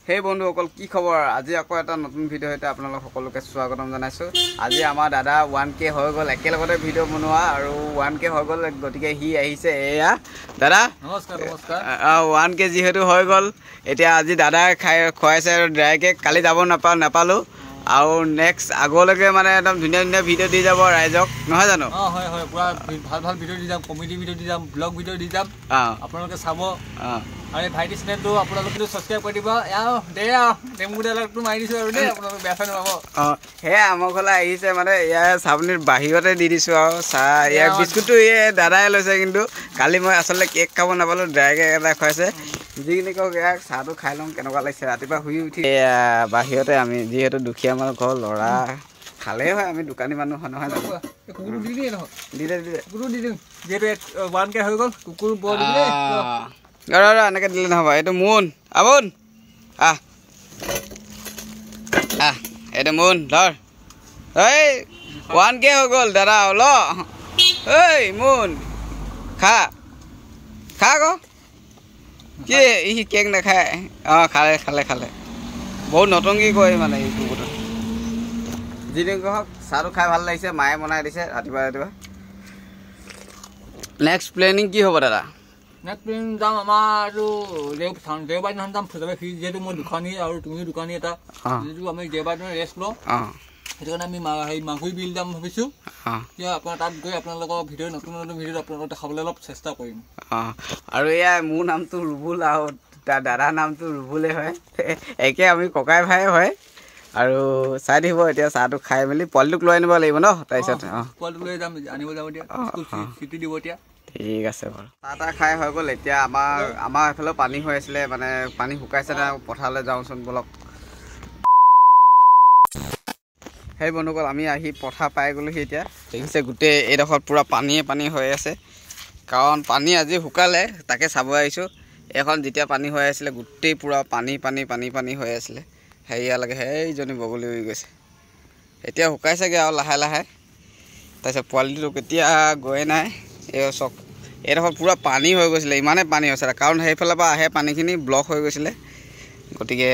সেই বন্ধুসকল কি খবৰ? আজি আকৌ এটা নতুন ভিডিঅ' সৈতে আপোনালোক সকলোকে স্বাগতম জনাইছোঁ। আজি আমাৰ দাদা 1K হৈ গ'ল, একেলগতে ভিডিঅ' বনোৱা আৰু 1K হৈ গ'ল, গতিকে সি আহিছে। এয়া দাদা নমস্কাৰ। নমস্কাৰ। 1K যিহেতু হৈ গ'ল, এতিয়া আজি দাদাই খাই খুৱাইছে আৰু ড্ৰাই কেক। কালি যাব নাপালোঁ আৰু নেক্সট আগলৈকে মানে একদম ধুনীয়া ধুনীয়া ভিডিঅ' দি যাব ৰাইজক, নহয় জানো? অঁ হয় হয়, পূৰা ভাল ভাল ভিডিঅ' দি যাম, কমেডি ভিডিঅ' দি যাম, ব্লগ ভিডিঅ' দি যাম, আপোনালোকে চাব। আৰু এই ভাইটি চেনেলটো আপোনালোকে ছাবস্ক্ৰাইব কৰি দিব। দে আৰু ডাইলগটো মাৰি দিছোঁ আৰু দেই, আপোনালোকে বেয়া চেয়া নাপাব। অঁ সেয়া আমাৰ ঘৰলৈ আহিছে, মানে ইয়াৰ চাহপানীৰ বাহিৰতে দি দিছোঁ আৰু চাহ। ইয়াৰ বিস্কুটটো এই দাদাই লৈছে, কিন্তু কালি মই আচলতে কেক খাব নাপালোঁ, ড্ৰাই কেক এটা খুৱাইছে। যিখিনি কওক, ইয়াক চাহটো খাই লওঁ, কেনেকুৱা লাগিছে ৰাতিপুৱা শুই উঠি। এয়া বাহিৰতে আমি যিহেতু দুখীয়া মানুহ ঘৰ ল'ৰা খালেই হয়, আমি দোকানী মানুহ নহয় জানো? কুকুৰটো দি দিয়ে নহয়? দিলে দিলে কুকুৰটো দি দিম, যিহেতু 1K হৈ গ'ল, কুকুৰ বৰ দিলে। ৰ ৰ, এনেকৈ দিলে নহ'ব। এইটো মোন আবোন, আহ আহ, এইটো মোন ধৰ। এই 1K হৈ গ'ল দাদা, ল ঐ মোন খা খা আকৌ। কি ই কেক নাখায়? অঁ খালে খালে খালে, বহুত নতংকি কৰে মানে এই কুকুৰটো। যি হওক, চাহটো খাই ভাল লাগিছে, মায়ে বনাই দিছে ৰাতিপুৱা ৰাতিপুৱা। নেক্সট প্লেনিং কি হ'ব দাদা? নেক্সট প্লেনিং যাম আমাৰ এইটো দেওবাৰ দিনাখন যাম ফ্ৰী, যিহেতু মই দোকানী আৰু তুমিও দোকানী এটা, যিহেতু আমি দেওবাৰ দিনা ৰেষ্ট লওঁ, সেইটো কাৰণে আমি হেৰি মাগুৰি বিল যাম ভাবিছোঁ। এতিয়া আপোনাৰ তাত গৈ আপোনালোকৰ ভিডিঅ', নতুন নতুন ভিডিঅ' আপোনালোকক দেখাবলৈ অলপ চেষ্টা কৰিম। অঁ আৰু এয়া মোৰ নামটো ৰুবুল আৰু তাৰ দাদাৰ নামটো ৰুবুলেই হয়, একে আমি ককাই ভাই হয়। আৰু চাই থাকিব, এতিয়া চাহটো খাই মেলি পোৱালিটোক লৈ আনিব লাগিব ন, তাৰপিছত অঁ পোৱালিটোক লৈ যাম, আনিব যাব এতিয়া, ছুটি দিব এতিয়া। ঠিক আছে বাৰু, চাহ তাহ খাই হৈ গ'ল। এতিয়া আমাৰ এইফালেও পানী হৈ আছিলে, মানে পানী শুকাইছে নাই, পথাৰলৈ যাওঁচোন বলক। সেই বন্ধুসকল আমি আহি পথাৰ পাই গ'লোহি। এতিয়া দেখিছে গোটেই এইডোখৰত পূৰা পানীয়ে পানী হৈ আছে, কাৰণ পানী আজি শুকালে, তাকে চাব আহিছোঁ। এইখন যেতিয়া পানী হৈ আছিলে গোটেই পূৰা পানী পানী পানী পানী হৈ আছিলে, হেৰিয়ালৈকে সেইজনী বগলী উৰি গৈছে। এতিয়া শুকাইছেগৈ আৰু লাহে লাহে। তাৰপিছত পোৱালিটোক এতিয়া গৈয়ে নাই। এই চক এইডোখৰত পূৰা পানী হৈ গৈছিলে, ইমানেই পানী হৈছিলে, কাৰণ সেইফালৰ পৰা আহে পানীখিনি ব্লক হৈ গৈছিলে। গতিকে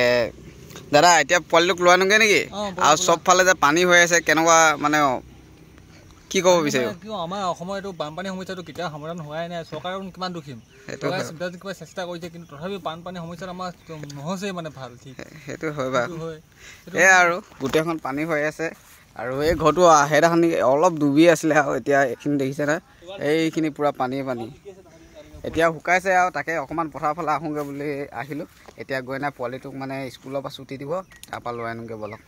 দাদা এতিয়া পোৱালিটোক লৈ আনোগৈ নেকি? আৰু চবফালে যে পানী হৈ আছে, কেনেকুৱা মানে কি ক'ব বিচাৰিব? আমাৰ অসমৰ এইটো বানপানী সমস্যাটো কেতিয়াও সমাধান হোৱাই নাই, চৰকাৰেও কিমান দুখিম, কিবা চেষ্টা কৰিছে, কিন্তু তথাপিও বানপানী সমস্যাটো আমাৰ নহৈছেই মানে ভাল। ঠিক সেইটো হয় বাৰু। সেয়াই আৰু গোটেইখন পানী হৈ আছে। আৰু এই ঘৰটো সেইদিনাখন অলপ ডুবি আছিলে, আৰু এতিয়া এইখিনি দেখিছে নহয়, এইখিনি পূৰা পানীয়ে পানী। এতিয়া শুকাইছে আৰু, তাকে অকণমান পথাৰৰ ফালে আহোঁগৈ বুলি আহিলোঁ। এতিয়া গৈ নাই পোৱালিটোক মানে স্কুলৰ পৰা ছুটি দিব, তাৰপৰা লৈ আনোগৈ বলক।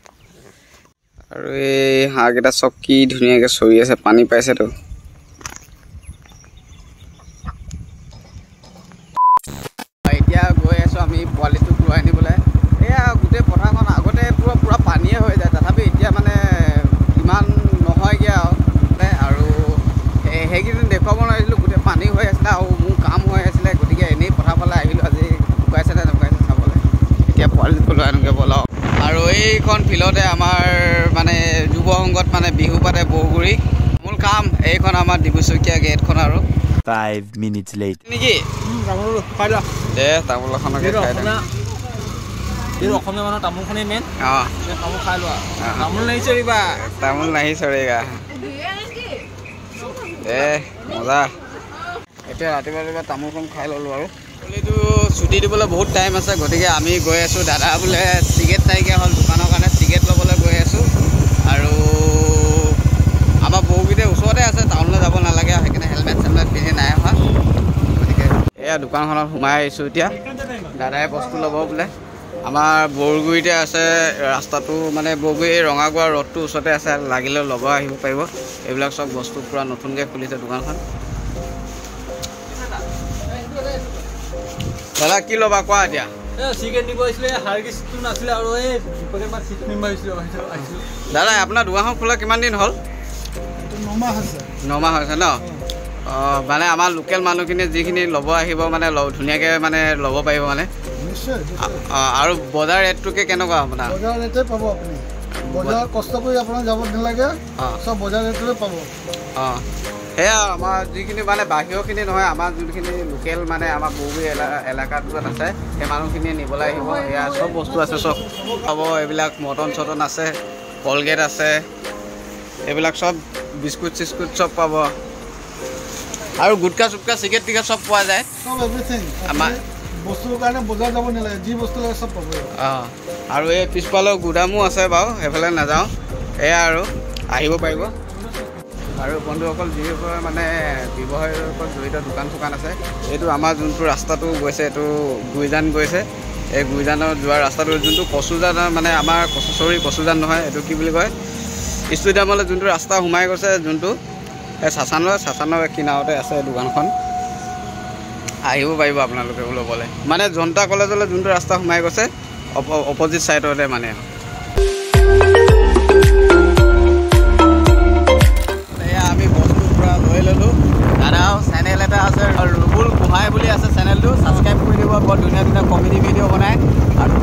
আৰু এই হাঁহকেইটা চব কি ধুনীয়াকৈ চৰি আছে, পানী পাইছেতো। এতিয়া গৈ আছোঁ আমি পোৱালিটোক লৈ আনিবলৈ। এয়া গোটেই পথাৰখন আগতে পূৰা পূৰা পানীয়ে হৈ যায়, তথাপি এতিয়া মানে ইমান নহয়গৈ আৰু। আৰু সেইকেইদিন দেখুৱাব নোৱাৰিছিলোঁ, গোটেই পানী হৈ আছিলে আৰু মোৰ কাম হৈ আছিলে, গতিকে এনেই পথাৰ ফালে আহিলোঁ আজি শুকাইছে নে নুশুকাইছে চাবলৈ। এতিয়া পোৱালিটো লৈ আনোগৈ বলক। আৰু এইখন ফিল্ডতে আমাৰ মানে যুৱ সংঘত মানে বিহু পাতে বৰগুৰি। মূল কাম এইখন আমাৰ ডিব্ৰুচৈখোৱা গেটখন। আৰু 5 minutes late নেকি? দে তামোল এখনকে খাই দে। অসমীয়া মানুহৰ তামোলখনেই মেইন। অঁ তামোল খাই লোৱা, তামোল নাহি চৰিবা, তামোল নাহি চৰিগা। দে মজা। এতিয়া ৰাতিপুৱা ৰাতিপুৱা তামোলখন খাই ল'লোঁ। আৰু পোৱালিটো ছুটি দিবলৈ বহুত টাইম আছে, গতিকে আমি গৈ আছোঁ। দাদা বোলে চিগাৰেট নাইকিয়া হ'ল দোকানৰ কাৰণে, চিগাৰেট ল'বলৈ গৈ আছোঁ। আৰু আমাৰ বৌগীতে ওচৰতে আছে, টাউনলৈ যাব নালাগে, সেইকাৰণে হেলমেট চেলমেট পিন্ধি নাই অহা। গতিকে এয়া দোকানখনত সোমাই আহিছোঁ। এতিয়া দাদাই বস্তু ল'ব বোলে। আমাৰ বৰগুৰিতে আছে ৰাস্তাটো, মানে বৰগুৰি ৰঙাগোৱা ৰ'ডটোৰ ওচৰতে আছে, লাগিলে ল'ব আহিব পাৰিব। এইবিলাক চব বস্তু পূৰা নতুনকৈ খুলিছে দোকানখন। দাদা কি ল'বা কোৱা এতিয়া? দাদা আপোনাৰ দোকানখন খোলা কিমান দিন হ'ল? 9 মাহ হৈছে ন? অঁ মানে আমাৰ লোকেল মানুহখিনিয়ে যিখিনি ল'ব আহিব মানে ধুনীয়াকৈ মানে ল'ব পাৰিব মানে। আৰু বজাৰ ৰেটটোকে কেনেকুৱা আপোনাৰ? বজাৰ ৰেটে পাব আপুনি, বজাৰ কষ্ট কৰি আপোনাৰ যাব নালাগে, চব বজাৰ ৰেটতে পাব। অঁ সেয়া আমাৰ যিখিনি মানে বাহিৰৰখিনি নহয়, আমাৰ যোনখিনি লোকেল মানে আমাৰ বৌবী এলেকাটোত আছে সেই মানুহখিনিয়ে নিবলৈ আহিব। এয়া চব বস্তু আছে, চব পাব। এইবিলাক মটন চটন আছে, কলগেট আছে, এইবিলাক চব বিস্কুট চিস্কুট চব পাব। আৰু গুটকা চুটকা চিগাৰেট টিগাৰেট চব পোৱা যায়। চব এভৰিথিং। আমাৰ বস্তুৰ কাৰণে বজাৰ যাব নালাগে, যি বস্তু লাগে চব পাব। অঁ, আৰু এই পিছফালেও গুদামো আছে বাৰু, সেইফালে নাযাওঁ। এয়া আৰু আহিব পাৰিব। আৰু বন্ধুসকল, যিসকল মানে ব্যৱসায়ৰ লগত জড়িত দোকান চোকান আছে, এইটো আমাৰ যোনটো ৰাস্তাটো গৈছে এইটো গুইজান গৈছে। এই গুইজানত যোৱা ৰাস্তাটো যোনটো কচুজান, মানে আমাৰ কচুচৰি কচুজান নহয়, এইটো কি বুলি কয়, ষ্টেডিয়ামলৈ যোনটো ৰাস্তা সোমাই গৈছে, যোনটো এই চাচানৰ কিনাৰতে আছে দোকানখন। আহিব পাৰিব আপোনালোকে ল'বলৈ। মানে জনতা কলেজলৈ যোনটো ৰাস্তা সোমাই গৈছে অপজিট ছাইডতে মানে। এয়া আমি বস্তু পূৰা লৈ ল'লোঁ। দাদাও চেনেল এটা আছে, ৰুবুল গোহাঁই বুলি আছে চেনেলটো, ছাবস্ক্ৰাইব কৰি দিব। বৰ ধুনীয়া ধুনীয়া কমেডি ভিডিঅ' বনায় আৰু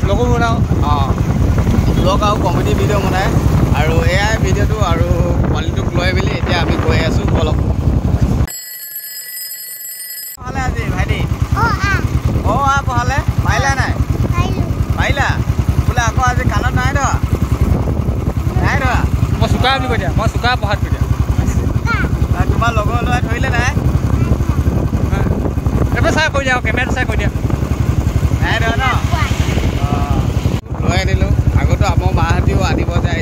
ব্লগো বনাওঁ। অঁ, ব্লগ আৰু কমেডি ভিডিঅ' বনায়। আৰু এয়াই ভিডিঅ'টো আৰু পোৱালিটোক লৈ মেলি এতিয়া আমি গৈ আছোঁ। বলক। পঢ়ালে আজি ভাইটি? অ আ পঢ়ালে। পাৰিলা নাই? পাৰিলা বোলে। আকৌ আজি কাণত নাই ধৰা, নাই ধৰা। মই চুকা বুলি কৈ দিয়া, মই চুকা পঢ়াত কৈ দিয়া। তোমাৰ লগৰ ল'ৰাই ধৰিলে নাই? এইবোৰ চাই কৈ দিয়া, কেমেৰাটো চাই কৈ দিয়া। নাই ধৰা ন? লৈ আনিলোঁ। আগতো আমাৰ মাহঁতেও আনিব যায়।